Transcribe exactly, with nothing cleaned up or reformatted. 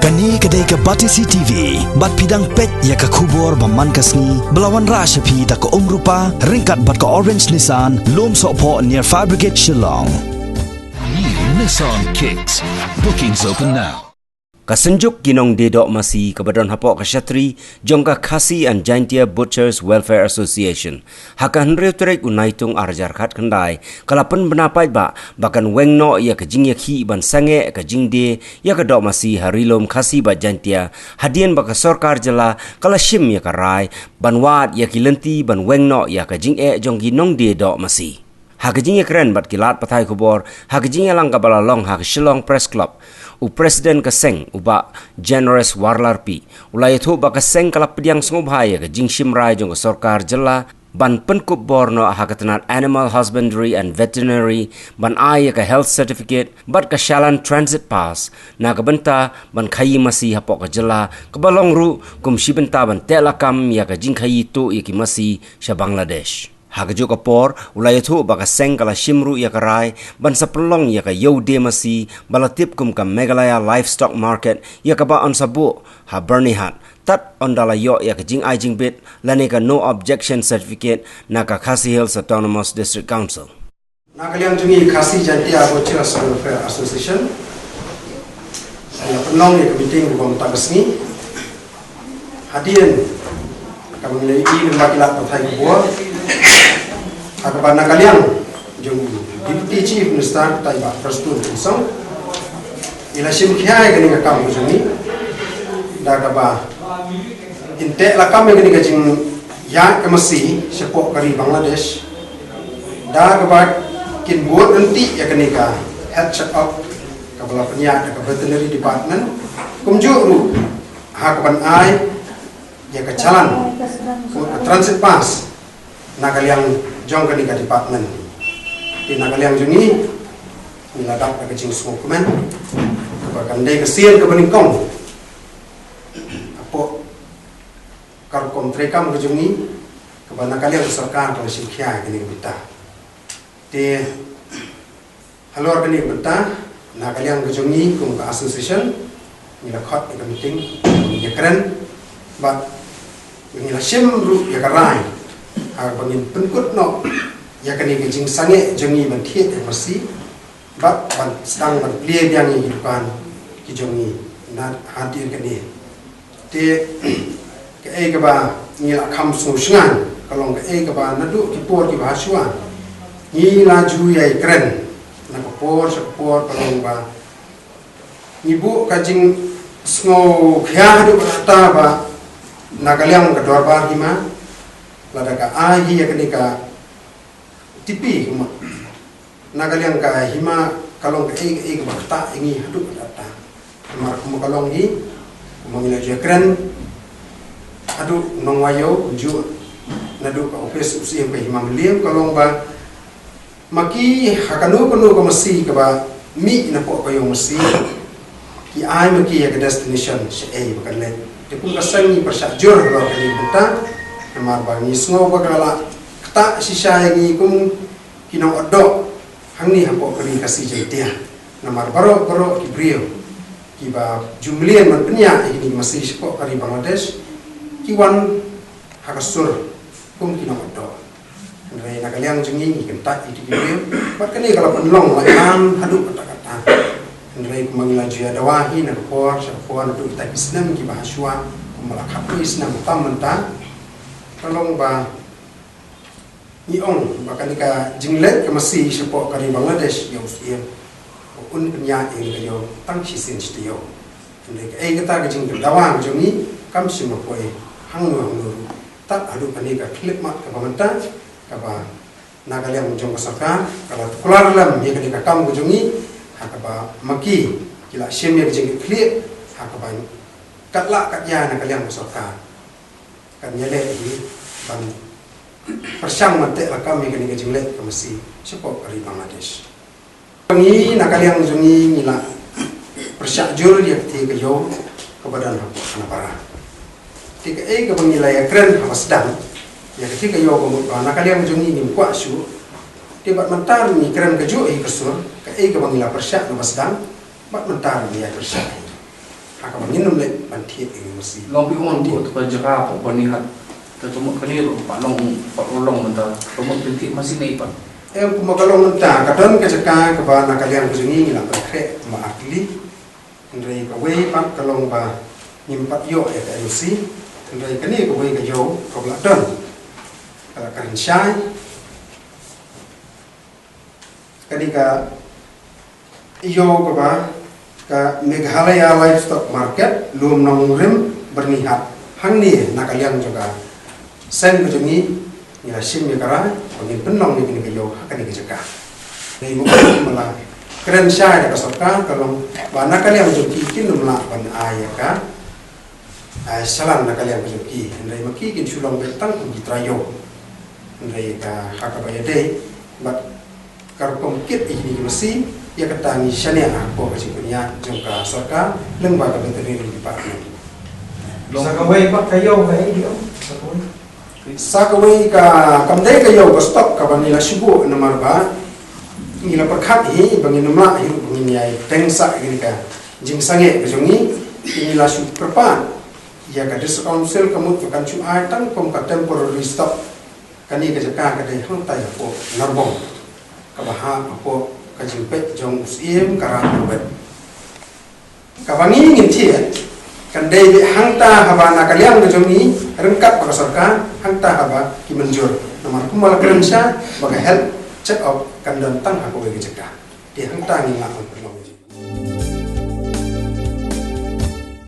Kane ka dei ka Batesi T V, bad phi dang peit ïa ka khubor ba man ka sngi, ba la wanrah sha phi da ka Umrupa, ryngkat bad ka Orange Nissan, Lum Sohphoh near Fire Brigade Shillong. New Nissan Kicks. Bookings open now. Ka Synjuk ki Nongdie Doh Masi kaba don hapoh ka shatri jong ka Khasi and Jaintia Butchers Welfare Association, ha ka hynriew tarik u Naitung ar hajar khatkhyndai, ka la pynbna paidbah ba kan weng noh ïa ka jingïakhih ban sangeh ka jingdie ïa ka doh masi ha Ri Lum Khasi bad Jaintia, hadien ba ka sorkar jylla ka la shim ïa ka rai ban wad ïa ki lynti ban weng noh ïa ka jingeh jong ki nongdie doh masi. Ha ka jingïakren bad ki lad pathai khubor ha ka jingïalang kaba la long ha ka Shillong Press Club, u President ka seng, u Bah Generous Warlarpi, u la ïathuh ba ka seng ka la pdiang sngewbha ïa ka jingshim rai jong ka sorkar jylla ban pynkup bor noh ha ka tnat Animal Husbandry and Veterinary, ban ai ïa ka Health Certificate bad ka Challan Transit Pass, na ka bynta ban khaïi masi hapoh ka jylla, kaba long ruh kum shi bynta ban teh lakam ïa ka jingkhaïi tuh ïa ki masi sha Bangladesh. Ha kajuh ka por, u la ïathuh ba ka seng ka la shim ruh ïa ka rai ban sa pynlong ïa ka ïew die masi ba la tip kum ka Meghalaya Livestock Market, ïa kaba yn sa buh ha Byrnihat, tad ynda la ïoh ïa ka jingai jingbit lane ka No Objection Certificate na ka Khasi Hills Autonomous District Council. Na ka liang jong ngi Khasi Jaintia Butchers Welfare Association, ngi la pynlong ïa ka meeting rukom ta ka sngi. Hadien kaba ngi la ïohi lyngba ki lad pathai khubor, ha kaba na ka liang jong Deputy Chief Minister, tai Bah Prestone Tynsong, i la shim khia ïa kane ka kam ka jong ngi, da kaba in teh lakam ïa kane ka jingïaid ka masi shapoh ka ri Bangladesh, da kaba kin bud lynti ïa kane ka head shop kaba la pynïaid da ka Veterinary Department, kumjuh ruh ha kaban ai ïa ka challan, ka Transit Pass, na ka liang jong kane ka department. Te na ka liang jong ngi, ngi la dap da ka jingsngewkmen kaba kan dei ka sien kaba nyngkong hapoh ka rukom treikam ka jong ngi, kaba na ka liang ka sorkar ka la shim khia ïa kane ka bynta. Te halor kane ka bynta, na ka liang ka jong ngi kum ka association, ngi la khot ïa ka meeting, ngi ïakren, bad ngi la shim ruh ïa ka rai, ha kaba ngin pynkut noh ïa kane ka jingsangeh jong ngi ban thied ïa ka masi, bad ban sdang ban plie biang ïa ki dukan ki jong ngi na hadien kane. Te kaei kaba ngi la kham sngewsngaiñ ka long kaei kaba naduh ki por kiba ha shuwa ngi la ju ïai kren na ka por sha ka por, ka long ba ngi buh ka jingsngew khia haduh katta ba na ka liang ka dorbar hima, lada ka ai hi ïa kane ka tipi kumba na ka liang ka hima, ka long kaei kaei kaba ktah ïa ngi haduh katta. Namar kumba ka long hi, kumba ngi la ju ïakren haduh nongwai ïew, kumjuh naduh ka ophis u Syiem ka hima Mylliem, ka long ba ma ki ha kano kano ka masi kaba mih napoh ka ïew masi, ki ai ma ki ïa ka destination shaei ba kan leit. Te kum ka seng ngi pyrshah jur halor kane ka bynta, namar ba ngi sngew ba ka la ktah shisha ïa ngi kum ki nongotdoh hangne hapoh ka ri Khasi Jaintia. Namar baroh baroh ki briew kiba ju mlien ban pynïaid ïa kine ki masi shapoh ka ri Bangladesh, ki wan ha ka sur kum ki nongotdoh. Hynrei na ka liang jong ngi ngi kyntait ïa kito ki briew, bad kane ka la pynlong la ïam haduh katta katta. Hynrei kumba ngi la ju ïa dawa hi na ka por sha ka por naduh kita ki snem kiba ha shuwa, kumba la khatwei snem tam mynta, ka long ba ngi ong ba kane ka jingleit ka masi shapoh ka ri Bangladesh ïa u Syiem, ba un pynïaid ïa kane ka ïew tang shisien shi taïew. Hynrei kaei kata ka jingdawa ka jong ngi kam shym la poi hangno hangno ruh. Tad haduh kane ka khyllipmat kaba mynta, kaba na ka liang jong ka sorkar ka la tuklar lem ïa kane ka kam ka jong ngi, ha kaba ma ki ki la shim ïa ka jingkitkhlieh, ha kaba katlah katïa na ka liang ka sorkar kan ïaleh hi ban pyrshang ban teh lakam ïa kane ka jingleit ka masi shapoh ka ri Bangladesh. Ngi na ka liang jong ngi ngi la pyrshah jur ïa kata ka ïew kaba don ha Khanapara. Te kaei kaba ngi la ïakren haba sdang ïa kata ka ïew ka mut ba na ka liang jong ngi ngim kwah shuh. Te bad mynta ngi kren kajuh hi ka sur, kaei kaba ngi la pyrshah haba sdang, bad mynta ngi ïa pyrshah hi. Ha kaba ngin ym leh ban thied ïa ki masi. Long phi ong ko to ka jaka ko bani hat. Ta to mo kani ro pa long pa long mynta. To mo pynthik masi nei pa. Em, kumba ka long mynta, ka don ka jaka kaba na ka liang ka jong ngi ngi la pynkhreh kumba ar tylli. Hynrei kawei pat ka long ba ngim pat ïoh ïa ka N O C. Hynrei kane kawei ka ïew kaba la don, ka la kren shai. Kane ka ïew kaba ka Meghalaya Livestock Market, Lum Nongrim, Byrnihat, hangne na ka liang jong ka seng ka jong ngi, ngi la shim ïa ka rai ba ngin pynlong ïa kane ka ïew ha kane ka jaka. Dei ma u ba la kren shai da ka sorkar ka long ba na ka liang jong ki kin ym lah ban ai ïa ka, ai, shalan na ka liang ka jong ki. Hynrei ma ki kin shu long beit tang kum ki trai ïew. Hynrei ka ha kaba ïadei bad ka rukom kit ïa kine ki masi, ïa kata ngi shaniah hapoh ka jingpynïaid jong ka sorkar lyngba ka Veterinary Department. Sa kawei pat ka ïew ka ïew, sa kawei. Sa kawei ka kam dei ka ïew ka stock kaba ngi la shu buh namar ba ngi la pyrkhat hi ba ngin ym lah hi ruh ba ngin ïai teng sah ïa kane ka jingsangeh ka jong ngi, ngi la shu pyrpad ïa ka District Council ka mut ba kan shu ai tang kum ka temporary stock. Kane ka jaka ka dei hangtai hapoh Narbong, kaba hap hapoh ka jingpeit jong u Syiem Kara Marbet. Kaba ngi ngin thied kan dei beit hangta haba na ka liang ka jong ngi ryngkat bad ka sorkar, hangta haba ki mynjur. Namar kumba la kren shai ba ka health check up kan don tang ha kawei ka jaka. Te hangta ngi ngam